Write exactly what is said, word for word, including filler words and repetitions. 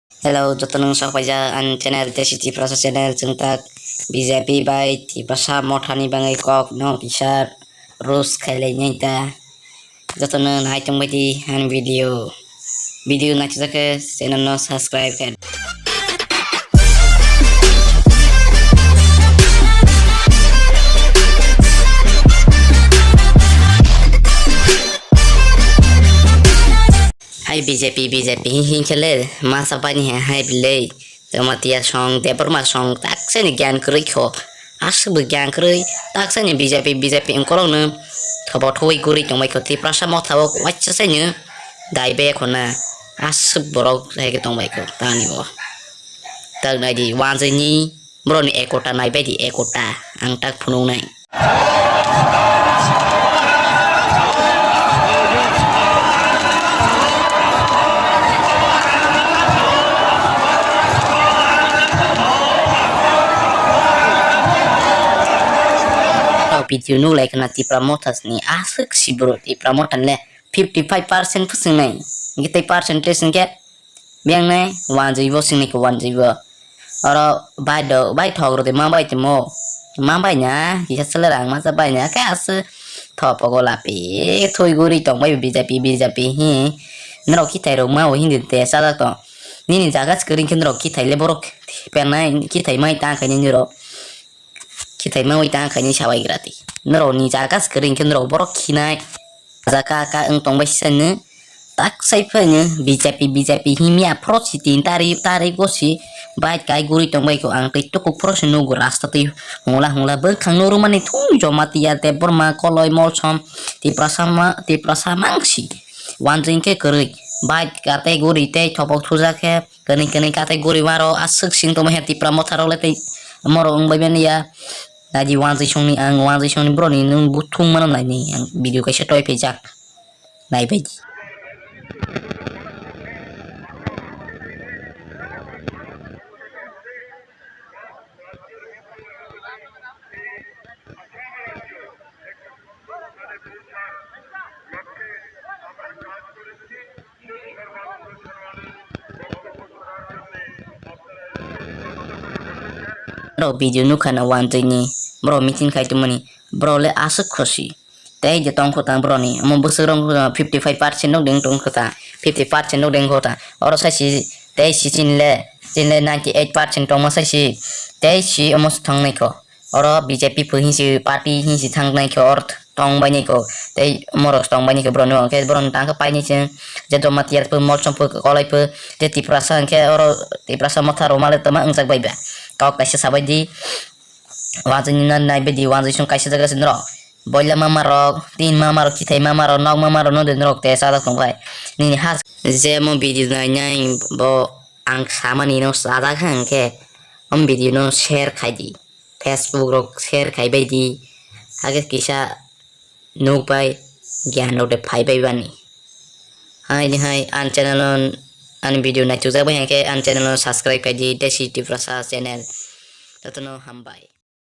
Hello, joto nung sok paijak ani channel Desi Tiprasa channel, chwng tak B J P bai Tiprasa mothani bangwi kok no kisa roast khailai nai ta. Joto no nai tong bai di ani video. Video naisajak khe channel no subscribe khe. Hai B J P, B J P hi hi khe le ma sa pai ni hai, hai bilei. Jamatia song, Debbarma song, tak se ni gyan kwrwi kho. Aswk bo gyan kwrwi, tak se ni B J P, B J P wngkorok no thobo thoi guri tong bai kho. Tiprasa motha o waisa se ni dai be kho na. Aswk borok hai khe tong bai kho tani bo. Tak nai di wanjwi ni borok ni ekota nai bai di ekota ang tak phunuk nai. Video nuk lai khna Tipra Motha ni aswk si bro Tipra Motha le fifty five percent phwswng nai. Hwnkhe tei percentage hwnkhe Biyang nai wanjwi bo singni khe wanjwi bo. Oro bai do, bai thok rw de ma bai timo. Ma bai na, kisa sele rang masa bai na, khe aswk thopo go lapi, thoi guri tong bai B J P, B J P hi. Norok khithai rok ma o hindi te sajak tong. Nini jaga swkang khe norok khithai le borok pernai khithai mai ta khaini norok. Khithai mawi ta khaini sabai grati. Norok ni jaga swkang khe norok borok khinai. Jaka ka wng tong bai sani. Tak sai phai ni B J P, B J P himya phoro si tin tari, tari go si. Bai kai guri tong bai ko ang tei tukuk phoro si nugo rasta tei hungla hungla bwkhang no rumani thung Jamatia Debbarma Koloi Molsom Tiprasa ma, Tiprasa mangsi. Wanjing khe kwrwi. Bai ka tei guri tei thopok thujak khe Kani kani katai guri maro aswk sing tongma he Tipra Motha rok le tei moro wng bai mani ya. Naidi wanjwi songni ang wanjwi songni borok ni nwng buthung mano naini ang video kaisa toi phaijak. Nai bai di. Bro video nukha na wanjwi ni, bro meeting khai tongmani, bro le aswk khosi. Tei je tong kho tang bro ni, omo bwswk rong fifty five percent nok ding tong kho ta, fifty percent nok ding kho ta. Oro sai si, tei si chin le, chin le ninety eight percent tongma sai si, tei si omo thang nai kho. Oro B J P pho hinsi party hinsi thang nai khe oro tong bai nai kho. Tei morok tong bai nai khe borok no hwnkhe borok no tang khe pai nai se je Jamatia pho Molsom pho Koloi pho je Tiprasa hwnkhe oro Tiprasa Motha rok ma le tama wngjak bai ba. Kok kaisa sabai di wanjwi ni nai bai di wanjwi song kaisa jaga se norok boila mama rok tin mama rok kithai mama rok nok mama rok no de norok te sajak tong bai nini ha je mo video nai nai bo ang samani no sajak hwnkhe om video no share khai di. Facebook rok share khai bai di, hake kisa nuk bai gyan rok de phai bai bani. Hai ni hai an channel on ani video nai chujak bai hake an channel on subscribe khai di Desi Tiprasa channel. Jotono hambai.